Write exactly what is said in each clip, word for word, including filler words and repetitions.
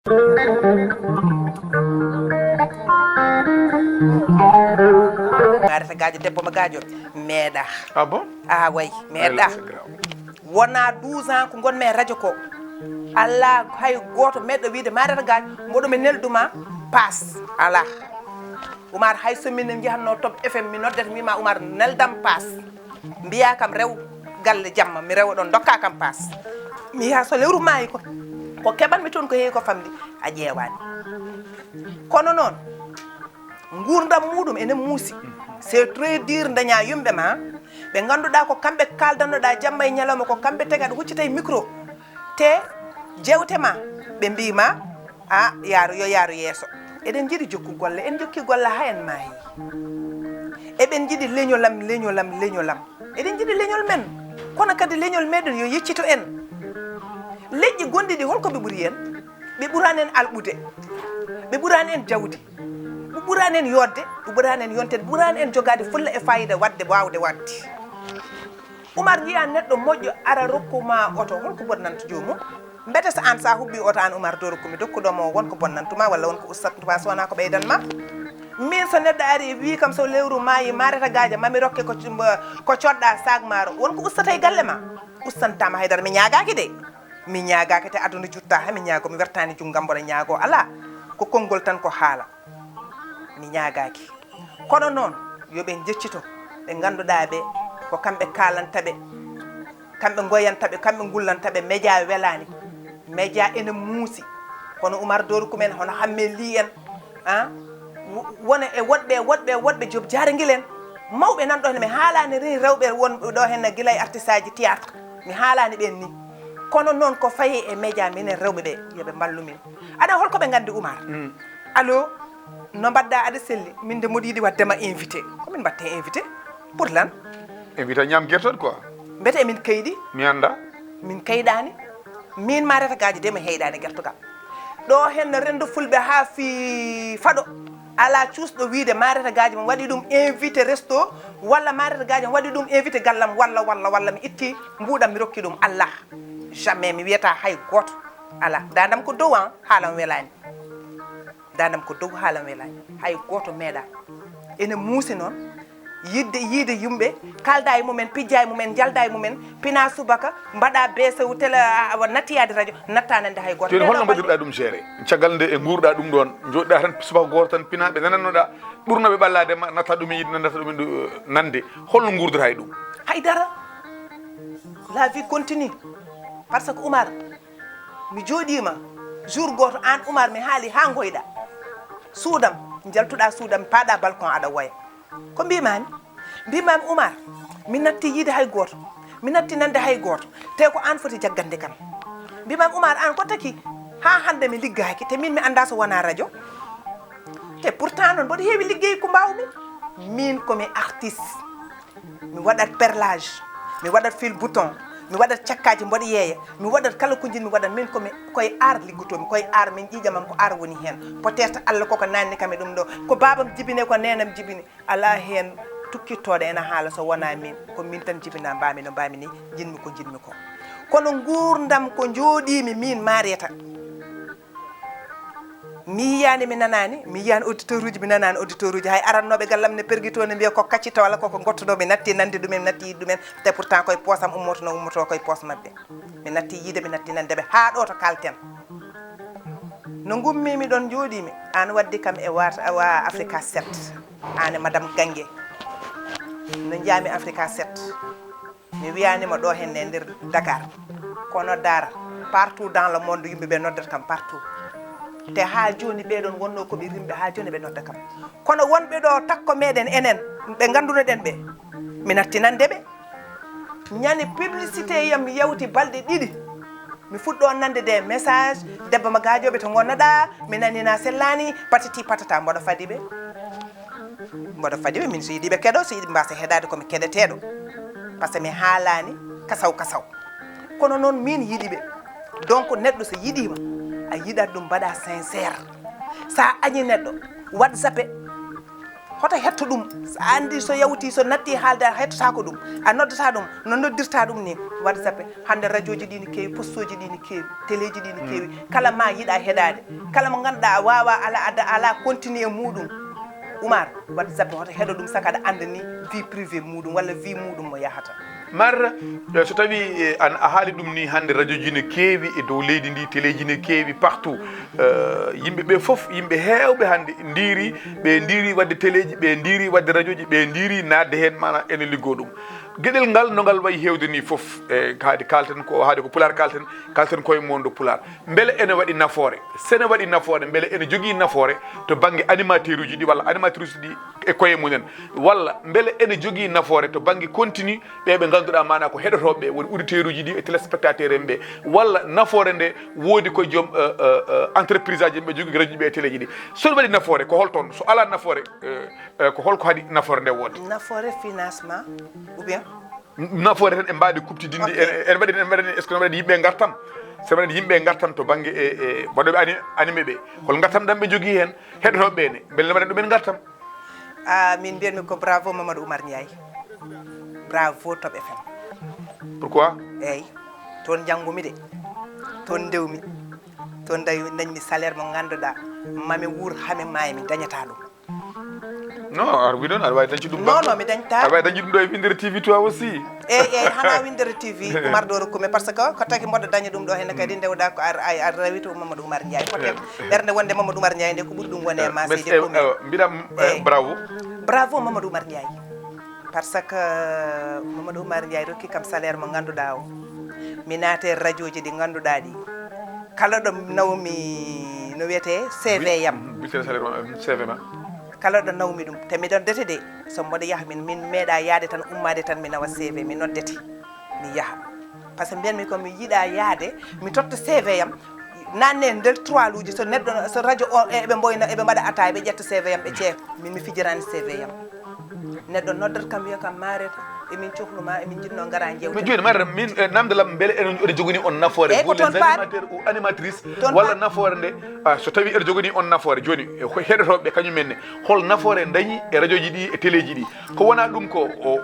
Mareta Gadio, debbo mo Gadio, meeɗa. Ah bon? Ah, way, meeɗa. Wona douze ans ko ngonmi e radio ko. Alaa hay gooto meeɗɗo wiide Mareta Gadio, mboɗo mi nelduma paas. Alaa. Umar, hay so min njahatno Top F M, mi noddete, mi wiima, Umar, neldam paas. Mbiya kam, rew galle jamma, mi rewa ɗon, dokka kam paas. Mi yaha so lewru maayi ko, ko keɓanmi toon ko heewi ko famɗi, a ƴeewaani. Kono noon, nguurndam muuɗum ene muusi. C'est très dur, ndaña yumɓe ma, ɓe ngannduɗaa ko kamɓe kaaldannoɗaa jamma e ñalawma, ko kamɓe tagi aɗa huccita e micro. Te jeewte ma, ɓe mbiy ma, a yaaru, yo yaaru yeeso. Eɗen njiɗi jokku golle, en jokki golle haa en maayi. Eɓen njiɗi leñolam, leñolam, leñolam. Eɗen njiɗi leñol men, kono kadi leñol meɗen yo yeccito en. Leƴƴi gonɗi ɗi, holko ɓe ɓuri en? Ɓe ɓurani en alɓude, ɓe ɓurani en jawdi, ɓe ɓurani en yodde, ɓe ɓurani en yonteede, ɓe ɓurani en jogaade fulla e fayida, waɗde, waawde waɗde. Umar, njiya neɗɗo moƴƴo ara rokkuma oto, holko bonnanta joomum? Mbete so aan, so a hubbi oto aan, Umar, do rokkumi dokkuɗo mo, won ko bonnantuma walla won ko ustatuma, so wona ko ɓeydan ma? Min, so neɗɗo ari wi kam so lewru maayi, Mareta Gadio, mami rokke ko, ko coɗɗa sac maaro, won ko ustata e galle ma? Ustantama haydara, mi ñaagaki de. Mi ñaagaki te aduna jutta, ha mi ñaago, mi wertani junngam mboɗo ñaago, alaa. Ko konngol tan, ko haala. Mi ñaagaaki. Kono noon, yo ɓe njeccito ɓe ngannduɗaa ɓe, ko kamɓe kaalanta ɓe, kamɓe ngoyanta ɓe, kamɓe ngullanta ɓe. Média welaani. Média ene muusi. Hono Umar Dorukum en, hono Hamme Li en, ah, wo-, wona e woɗɓe, woɗɓe, woɗɓe Joop Jaarangil en. Mawɓe nan ɗo heen, mi haalaani ni rewɓe wonɓe ɗo heen gila e artiste aji théâtre. Mi haalaani ɓeen ni. Kono noon ko fayi e média, minen rewɓe ɓe, yo ɓe mballu min. Aɗa holko ɓe nganndi Umar? Mm. Allo, no mbaɗɗa, aɗa selli? Min de mboɗo yiɗi waɗde ma invité. Ko min mbaɗte invité? Pour lan? Invité ñaam gertoɗe quoi. Mbete emin kayɗi? Mi annda. Min kayɗaani. Min Mareta Gadio de mi heyɗaani gertogal. Ɗo heen no renndo fulɓe haa fii faɗo. Alaa cuusɗo wiide Mareta Gadio mo waɗi ɗum invité resto, walla Mareta Gadio mo waɗi ɗum invité gallam, walla, walla, walla mi itti mbuuɗam mi rokki ɗum. Allah. Jamais mi wiyata hay gooto. Alaa. Daandam ko dow an, haalam welaani. Daandam ko dow, haalam welaani. Hay gooto meeɗa. Ene muusi noon. Yiɗde, yiide yumɓe, kaalda e mumen, pijja e mumen, njalda e mumen, pina subaka, mbaɗa B C U télé, a, a, nattiyaade radio, natta nande hay gooto. Jooni, holno mbaɗirɗa ɗum géré? Caggal nde e nguurɗa ɗum ɗoon, njooɗɗa tan subaka gooto tan pina, ɓe nanannoɗa, ɓurnoɓe ɓallaade ma, natta ɗum e yiɗde, natta ɗum e ndu-, nande. Holno nguurdoɗa e ɗum? Hay dara. La vie continue. Par ce que Umar, mi jooɗiima, jour gooto aan Umar mi haali haa ngoyɗa. Suudam, njaltuɗa suudam, paaɗa balcon aɗa woya. Ko mbimami? Mbimami, Umar, mi natti yiide hay gooto, mi natti nande hay gooto, te ko aan foti jaggande kam. Mbimami, Umar, aan ko taki haa hannde mi liggaaki, te min mi annda so wona radio. Te pourtant noon mboɗo heewi liggey ko mbawmi. Min ko mi artiste. Mi waɗat perlage, mi waɗat fil bouton, mi waɗat cakkaji mboɗo yeeya, mi waɗat kala ko njiɗmi waɗat. Min ko mi, koye art liggotomi, koye art, min ƴiiƴam am ko art woni heen. Peut-être Allah koko nanni kam e ɗum ɗo. Ko baabam jibine, ko neenam jibini. Alaa heen tukkittoɗo ena haala so wona min. Ko min tan jibina mbami no mbami ni, njiɗmi ko njiɗmi ko. Kono nguurndam ko njooɗimi min Marieta. Mi yiyaani, mi nanaani, mi yiyaani auditeur uji, mi nanaani auditeur uji. Hay arannooɓe gallam ne pergito ne mbiya ko kaccitoola, koko ngottuɗo, mi natti nande ɗumen, mi natti yiɗde ɗumen. Te pourtant koye poosam ummotono, ummoto koye poos maɓɓe. Mi natti yiide, mi natti nande ɓe haa ɗo to kalten. No ngummi mi ɗon njooɗimi, aan waddi kam e wa, wa Africa sept. Aan e Madame Gange. No njaami Africa sept. Mi wiyanima ɗo henne e nder Dakar, kono Dara, partout dans le monde yimɓe ɓe noddat kam partout. Te haa jooni ɓeɗon wonno koɓe rimɓe, haa jooni ɓe nodda kam. Kono wonɓe ɗo takko meɗen enen, ɓe ngandunoɗen ɓe, mi nattinande ɓe. Ñande publicité yam yawti balɗe ɗiɗi, mi fuɗɗo nande des messages, debbo ma gaajoɓe to ngonnoɗa, mi nanina sellani, patati patata, mboɗo fadi ɓe. Mboɗo fadi ɓe, min so yiɗi ɓe keɗo, so yiɗi mbasa heɗade komi keɗeteɗo. Par ce que mi haalani kasaw kasaw. Kono noon min yiɗi ɓe. Donc neɗɗo so yiɗima, a yiɗat ɗum mbaɗa sincère. Sa añi neɗɗo, WhatsApp e, Hoto hetto ɗum. So a anndi, so yawti, so natti haalde, a hettotaako ɗum, a noddata ɗum no noddirta ɗum ni. Waɗ zappe. Hannde radioji ɗi ne keewi, postoji ɗi ne keewi, teleji ɗi ne keewi. Kala ma yiɗa heɗaade, kala mo ngannduɗaa a waawa, ala, ada, ala continue e muɗum. Umar, waɗ zappe, hoto heɗo ɗum, saka aɗa anndi ni vie privée muɗum walla vie muɗum mo yahata. Mar, eh, so tawi, eh, an a haali ɗum ni, hannde radioji ne keewi e dow leydi ndi, teleji ne keewi partout. Eh, yimɓe ɓe fof, yimɓe heewɓe hannde ndiiri, ɓe ndiiri waɗde teleji, ɓe ndiiri waɗde radioji, ɓe ndiiri naatde heen, maanaam ene liggoo ɗum. Geɗel ngal, no ngal wayi heewde ni fof, e haade kalten ko, haade ko pulaar kalten, kalten koye mondo pulaar. Mbele ene waɗi nafoore? Sene waɗi nafoore, mbele ene jogii nafoore to bannge animateur uji ɗi walla animatrice ɗi e koye mumen? Walla mbele ene jogii nafoore to bannge continue ɓe ɓe ngannduɗaa maanaa ko heɗotooɓe ɓe, woni auditeur uji ɗi e téléspectateur en ɓe? Walla nafoore nde woodi ko joom, eh, eh, eh, entreprise aji ɓe jogii radio ji ɓe e teleji ɗi? So waɗi nafoore, ko hol toon? So alaa nafoore, eh, eh, ko hol ko haɗi nafoore nde woodde? Nafoore financement ou bien? Nafoore tan e mbaadi kuɓtidinndi. Ok. En, en mbaɗi, en mbaɗani, est-ce que no mbaɗani yimɓe ngartam? So mbaɗani yimɓe ngartam to bannge e, e waɗooɓe ani-, animé ɓe, hol ngartam ɗam ɓe njogii heen? Heɗotooɓe ɓe ne, mbele no mbaɗani ɗumen ngartam? Ah, min mbiyatmi ko bravo Mamadou Oumar Ndiaye. Bravo Top F M. Pourquoi? Eeyi, toon njanngumi de, toon ndewmi, toon ndañmi salaire mo ngannduɗaa, mami wuur hami maaya mi dañataa ɗum. Non, aɗa wi noon, aɗa waawi dañde ɗum. Non, non, mi dañta. Aɗa waawi dañde ɗum ɗo e Winndere T V trois aussi. Eeyi, eeyi, hana Winndere T V, Umar Doro Kume, parce que ko taki mboɗo daña ɗum ɗo heen kadi, ndewɗaa ko ar-, ay, ar rawi to Mamadou Oumar Ndiaye. Peut-être ɓernde wonde Mamadou Oumar Ndiaye nde ko ɓuri ɗum wone ma seydi Kume. Mbiɗam, eh, bravo. Bravo Mamadou Oumar Ndiaye. Par ce que Mamadou Oumar Ndiaye rokki kam salaire mo ngannduɗaa o. Mi naate radioji ɗi ngannduɗaa ɗi. Kala ɗo nawmi, no wiyetee, C V yam. Bulletin de salaire ma, C V ma. Kala ɗo nawmi ɗum. Te miɗo noddete de, so mboɗo yaha min, min meeɗa yaade tan, ummaade tan mi nawa C V, mi noddete, mi yaha. Par ce que mbiyanmi ko mi yiɗa yaade, mi totta C V yam, nanne nder trois luuji, so neɗɗo, so radio o, e, eɓe mboyna, eɓe mbaɗa attaaya, ɓe ƴetta C V yam, ɓe ceefa. Min mi fijirani C V yam. Neɗɗo noddat kam, wiya kam, Mareta, emin cohlu ma, emin njiɗno ngara njeewta. Mais jooni, Mareta, min, eh, namde lam, mbele ene, ene jogani on nafoore, eeyi, ko vous les toon paami. Animateurs ou animatrice, toon walla paami. Nafoore nde, ah, so tawi ene jogani on nafoore, jooni, e ko heɗotooɓe ɓe kañum en ne, hol nafoore dañi e radioji ɗi, e teleji ɗi? Ko wona ɗum ko o,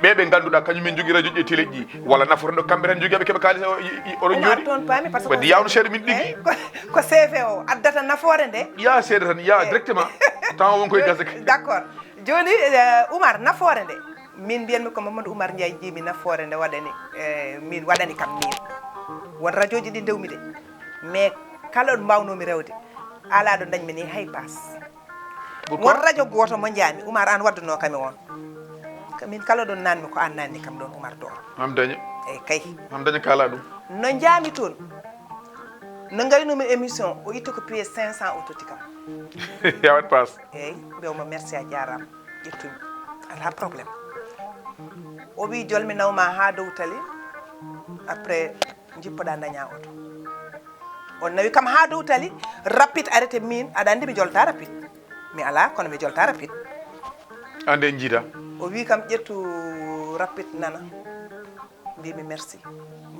ɓe ɓe ngannduɗaa kañum en jogii radioji e teleji ɗi, walla nafoore ɗo kamɓe tan jogii, ɓe keɓa kaalis o, i, i, oɗon Umar, jooɗi? Toon paami, par ce que wadde yawno seeɗa min ɗiggi. Eeyi, ko, ko C V o addata nafoore nde? Ya seeɗa tan, ya eeyi. Directement. Tawa won koye gasde. D'accord. Jooni, eh, Umar, nafoore nde, min mbiyanmi ko Mamadou Oumar Ndiaye, njiimi nafoore nde waɗani, eh, min waɗani kam min. Won radioji ɗi ndewmi de, mais kala ɗo mbawnoomi rewde, alaa ɗo dañmi ni hay paas. Pourquoi? Won radio gooto mo njaami, Umar, aan waddunoo kam e on. Ka min kala ɗon naanmi ko aan naanni kam ɗon, Umar Doro. Mam daña. Eeyi kay. Mam daña kaala ɗum. No njaami toon, no ngaynumi émission, o itti ko pièce cinq cents, o totti kam. Yawat paas. Eeyi, mbiymi mo merci, a jaaraama, ƴettumi. Alaa problème. O wi, jol mi naw ma haa dow tali, après njippoɗaa ndañaa oto. O nawi kam haa dow tali, rapide arrêté, min, aɗa anndi mi jolta rapide. Mi alaa, kono mi jolta rapide. Aan de njiida. O wi kam, ƴettu rapide nana. Mbimi merci.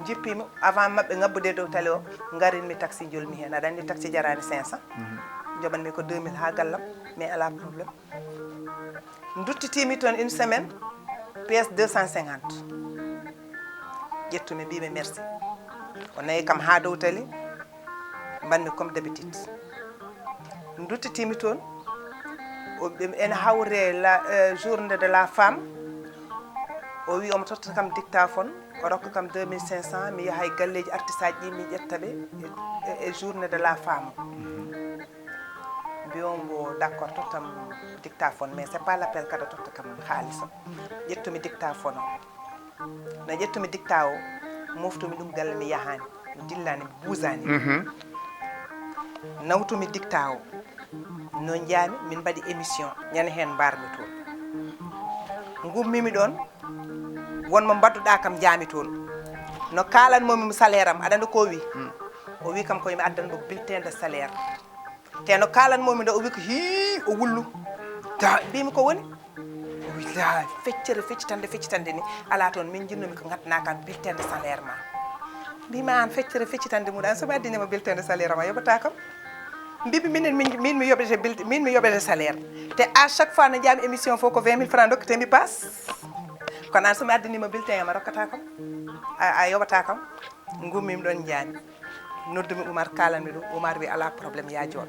Njippimi, avant maɓɓe ngabbude dow tali o, ngarinmi taxi, njolmi heen. Aɗa anndi taxi jaraani cinq cents. Mhm. Njoɓanmi ko deux mille haa gallam, mais alaa problème. Nduttitiimi toon une semaine, pièce deux cent cinquante. Ƴettumi, mbimi merci. O nawi kam haa dow tali, mbanmi comme d'habitude. Nduttitiimi toon, o, ɓe, ene hawre la, eh, journée de la femme. O wi omo totta kam dictaphone, o rokka kam deux mille cinq cents, mi yaha e galleeji artisaaji ɗi, mi ƴetta ɓe e, e, e journée de la femme. Mbiymi mo, d'accord, tottam dictaphone, mais c'est pas l'appel kadi, totta kam haalis o. Ƴettumi dictaphone o. No ƴettumi dicta o, moftumi ɗum galle, mi yahaani, mi dillaani, mi buusaani. Mhm. Nawtumi dicta o. No njaami, min mbaɗi émission, ñande heen mbarmi toon. Ngummimi ɗoon, won mo mbaɗduɗaa kam, njaami toon. No kaalanmomi mo salaire am, aɗa anndi ko o wi? Mm. O wi kam ko yo mi addan mo bulletin de salaire. Te no kaalanmomi nde, o wi ko, hii, o wullu. Da, mbimi ko woni? O wi, la, feccere feccitande, feccitande ni, alaa toon, min njinnumi ko ngaddanaa kam bulletin de salaire ma. Mbimi, aan, feccere feccitande mum, aan, so mi addinii ma bulletin de salaire ma, a yoɓataa kam? Mbiɓe minen, min, min mi yoɓete bulletin, min mi yoɓete salaire. Te à chaque fois no njaami émission fof ko vingt mille francs dokketemi passe. Kono an so mi addaniima bulletin am a rokkata kam. A, a yoɓata kam. Ngummimi ɗon njaami. Noddumi Umar, kaalanmi ɗum. Umar wi alaa problème, yaa jooɗo.